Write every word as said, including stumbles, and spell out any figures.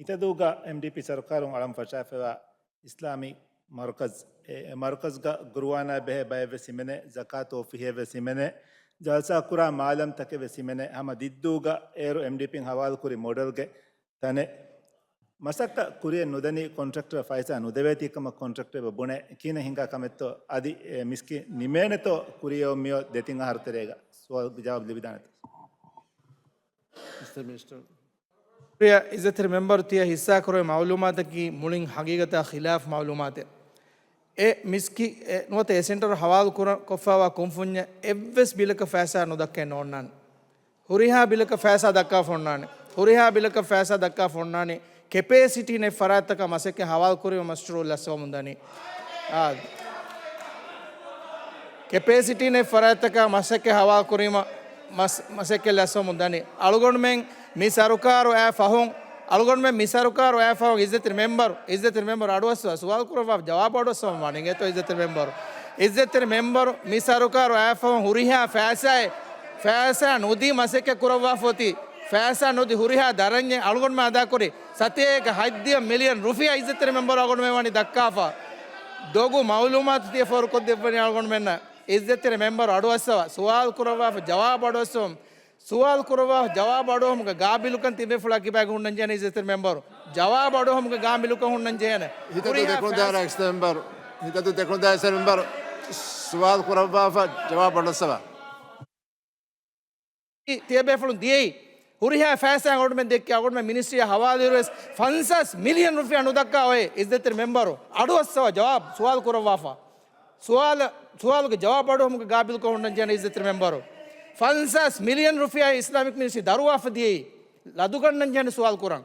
މިތަދޫގަ އެމްޑީޕީ ސަރުކާރުން އަޅަން ފަށާފައިވާ އިސްލާމީ މަރުކަޒް، އެ، އެ މަރުކަޒްގަ ގުރުއާނާ ބެހޭ ބައެއްވެސް ހިމެނޭ، ޒަކާތު އޮފީހެއްވެސް ހިމެނޭ، ޖަލްސާ ކުރާ މާލަމްތަކެއްވެސް ހިމެނޭ. ހަމަ ދިއްދޫގަ އޭރު އެމްޑީޕީން ހަވާލުކުރި މޮޑެލްގެ ތަނެއް. މަސައްކަތް ކުރިއަށް ނުދަނީ ކޮންޓްރެކްޓަރ ފައިސާ ނުދެވޭތީ ކަމަށް ކޮންޓްރެކްޓަރ ބުނޭ. ކިހިނެއް ހިނގާ ކަމެއްތޯ؟ އަދި އެ މިސްކިތް ނިމޭނެތޯ ކުރިއަށް މިއޮތް ދެތިން އަހަރު ތެރޭގަ؟ ސުވާލުގެ ޖަވާބު ލިބިދާނެތަ؟ މިސްޓަރ މިނިސްޓަރ. ޝުކުރިއްޔާ އިއްޒަތްތެރި މެމްބަރު ތިޔަ ހިއްސާކުރެވޭ މައުލޫމާތަކީ މުޅިން ހަގީގަތާ ޚިލާފް މައުލޫމާތެއް. އެ މިސްކި-، އެ ނުވަތަ އެ ސެންޓަރު ހަވާލު ކުރ-، ކޮށްފައިވާ ކުންފުންޏެއް އެއްވެސް ބިލަކަށް ފައިސާ ނުދައްކައެއް ނޯންނާނެ. ހުރިހާ ބިލަކަށް ފައިސާ ދައްކާފަ އޮންނާނެ. ހުރިހާ ބިލަކަށް ފައިސާ ދައްކާފަ އޮންނާނެ. ކެޕޭސިޓީ ނެތް ފަރާތްތަކަށް މަސައްކަތް ހަވާލު ކުރީމަ މަޝްރޫއު ލައްސަވަމުން ދަނީ. އާ. ކެޕޭސިޓީ ނެތް ފަރާތްތަކަށް މަސައްކަތް ހަވާލު ކުރީމަ މަސް-، މަސައްކަތް ލައްސަވަމުން ދަނީ. އަޅުގަނޑުމެން މި ސަރުކާރު އައި ފަހުން، އަޅުގަނޑުމެން މި ސަރުކާރު އައި ފަހުން އިއްޒަތްތެރި މެމްބަރު، އިއްޒަތްތެރި މެމްބަރު އަޑުއައްސަވާ، ސުވާލު ކުރައްވާ ޖަވާބު އަޑުއައްސަވަމުން ވާނެ އިނގޭތޯ އިއްޒަތްތެރި މެމްބަރު. އިއްޒަތްތެރި މެމްބަރު މި ސަރުކާރު އައި ފަހުން ހުރިހާ ފައިސާއެއް، ފައިސާ ނުދީ މަސައްކަތް ކުރައްވާފަ އޮތީ، ފައިސާ ނުދީ ހުރިހާ ދަރަންޏެއް އަޅުގަނޑުމެން އަދާކުރި ސަތޭކަ ހަތްދިހަ މިލިއަން ރުފިޔާ އިއްޒަތްތެރި މެމްބަރު އަޅުގަނޑުމެން ވަނީ ދައްކާފަ. ދޮގު މައުލޫމާތު ތިޔަ ފޯރުކޮށްދެއްވަނީ އަޅުގަނޑުމެންނަށް. އިއްޒަތްތެރި މެމްބަރު އަޑުއައްސަވާ، ސުވާލު ކުރައްވާފަ ޖަވާބު އަޑުއައްސަވަމުން. ސުވާލު ކުރައްވާ ޖަވާބު އަޑުއަހުމުގެ ގާބިލުކަން ތިބޭފުޅާ ކިބާގެ ހުންނަންޖެހޭނެ އިއްޒަތްތެރި މެމްބަރު. ޖަވާބު އަޑުއަހުމުގެ ގާބިލުކަން ހުންނަންޖެހޭނެ. ހިތަދޫ ހުރިހާ ދެކުނު ދާއިރާ ފައިސާ އެކްސް މެމްބަރު، ހިތަދޫ ދެކުނު ދާއިރާ އެކްސް މެމްބަރު ސުވާލު ކުރައްވާފަ ޖަވާބު އަޑުއައްސަވާ. ތިޔަބޭފުޅުން ދިޔައީ ހުރިހާ ފައިސާ އަޅުގަނޑުމެން ދެއްކި އަޅުގަނޑުމެން މިނިސްޓްރީއަށް ހަވާލުވިއިރުވެސް ފަންސާސް މިލިއަން ރުފިޔާ ނުދައްކާ އޮތް އިއްޒަތްތެރި މެމްބަރު އަޑުއައްސަވާ ޖަވާބު ސުވާލު ކުރައްވާފަ. ސުވާލަ-، ސުވާލުގެ ޖަވާބު އަޑުއަހުމުގެ ގާބިލުކަން ހުންނަންޖެހޭނެ އިއްޒަތްތެރި މެމްބަރު. ފަންސާސް މިލިއަން ރުފިޔާ އިސްލާމިކް މިނިސްޓްރީ ދަރުވާފަ ދިޔައީ ލަދުގަންނަންޖެހޭނެ ސުވާލު ކުރަން.